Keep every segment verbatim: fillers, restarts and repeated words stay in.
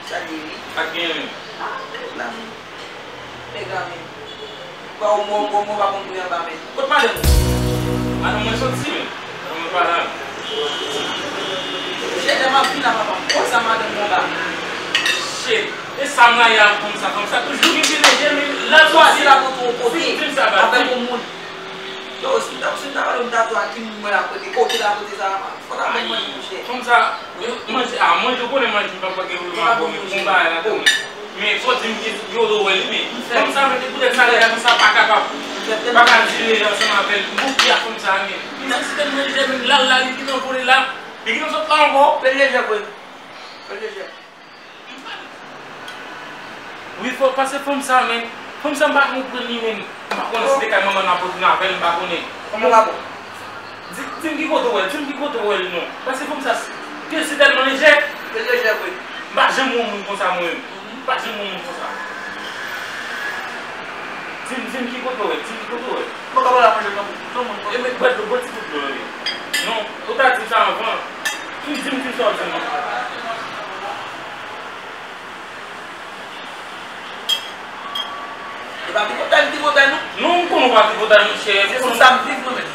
Sa l ye, wi. Sa k genyen menm? Ah, men la, men. Nèg la, men. Ba w mò, mò, mò, pa konn pri anba, men. Kot madanm ou? Madanm mwen soti, men. Madanm mwen pa la. Chè, lè m ap vin la, papa, m kwè sa madanm mwen anba. Shit. E sa m rayi ak fanm sa, fanm sa toujou gen pye leje, men l al soti. Chwazi l al antre yon kote avèk yon moun. Yo, si m ta, si m ta pale, m ta di w a ki moun mwen la kote, kote la kote sa, fò ta ban m manje, monchè. Fanm sa, yo, manje, a, manje, ou konnen manje m pa gen pwoblèm avè w, men gon bagay ladan wi. Men fò di m ki, ki kote w wè li, men fanm sa, men poutèt salè a, fanm sa pa kapab. Pa ka dire ansanm avè l, m bouke ak fanm sa, men. Li nan site manje, men l al la, li gentan vole la, li gentan sot la ankò. Fè l lejè, vre. Fè l lejè. Wi, fò, pase fanm sa, men. Fanm sa, m pa konprann li menm. M pa konnen si se kay manman l m ap retounen avè l, m pa konnen. Kòman w pa bon? Di, di m ki kote w wè l, di m ki kote w wè l non. Pase fanm sa, ke se tèlman lejè. Li lejè vre. M pa janm wè yon moun konsa mwen menm. M pa janm wè yon moun konsa. Di m, di m ki kote w wè l, di m ki kote w wè l. Mwen ka pale a manje nan bouch, tout moun. E men, bwè dlo, bwè ti bout dlo, wi. Non, ou ta di m sa anvan. Fin di m, fin sa w di m. E pa tripotay m tripotay non. Non, m konnen w pa tripotay, monchè. Se sou sa m viv mwen menm.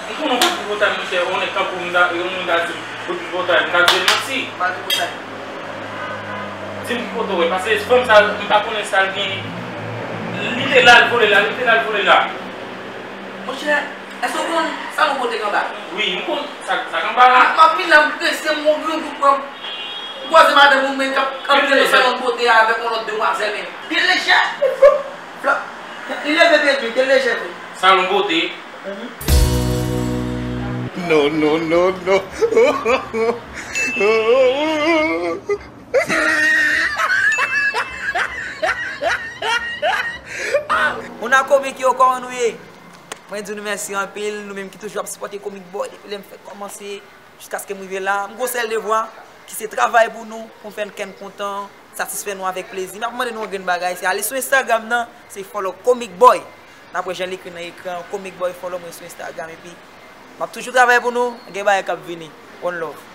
M konnen w pa tripotay, monchè. Yon nèg tankou m, yon moun ta di m ou tripotay, m ta di l manti. M pa tripotay. Di m ki kote w wè, paske fanm sa, m pa konnen sa l gen. Li te la, l vole la, li te la, l vole la. Monchè, èske w konn salon bote k anba? Wi, m konn sa, sa k anba la. M ap vin la, m prese, m wont yon bout pran. M kwaze madanm ou menm k ap antre nan salon bote a avèk yon lòt demwazèl, men byen lejè. Flap. Li leve pye l, byen lejè vre. Salon bote. Mhm. No, no, no, no. Moun a komik yo, kòman nou ye? Mwen di nou mèsi anpil, nou menm ki toujou ap sipòte Comic Boy depi lè m fèk kòmanse jiskaske m rive la. M gon sèl devwa, ki se travay pou nou, pou n fè n kè n kontan, satisfè nou avèk plezi. M ap mande nou yon grenn bagay, se ale sou Instagram nan, se follow Comic Boy. N ap wè jan l ekri nan ekran an, Comic Boy, follow mwen sou Instagram, epi m ap toujou travay pou nou, gen bagay k ap vini. One love.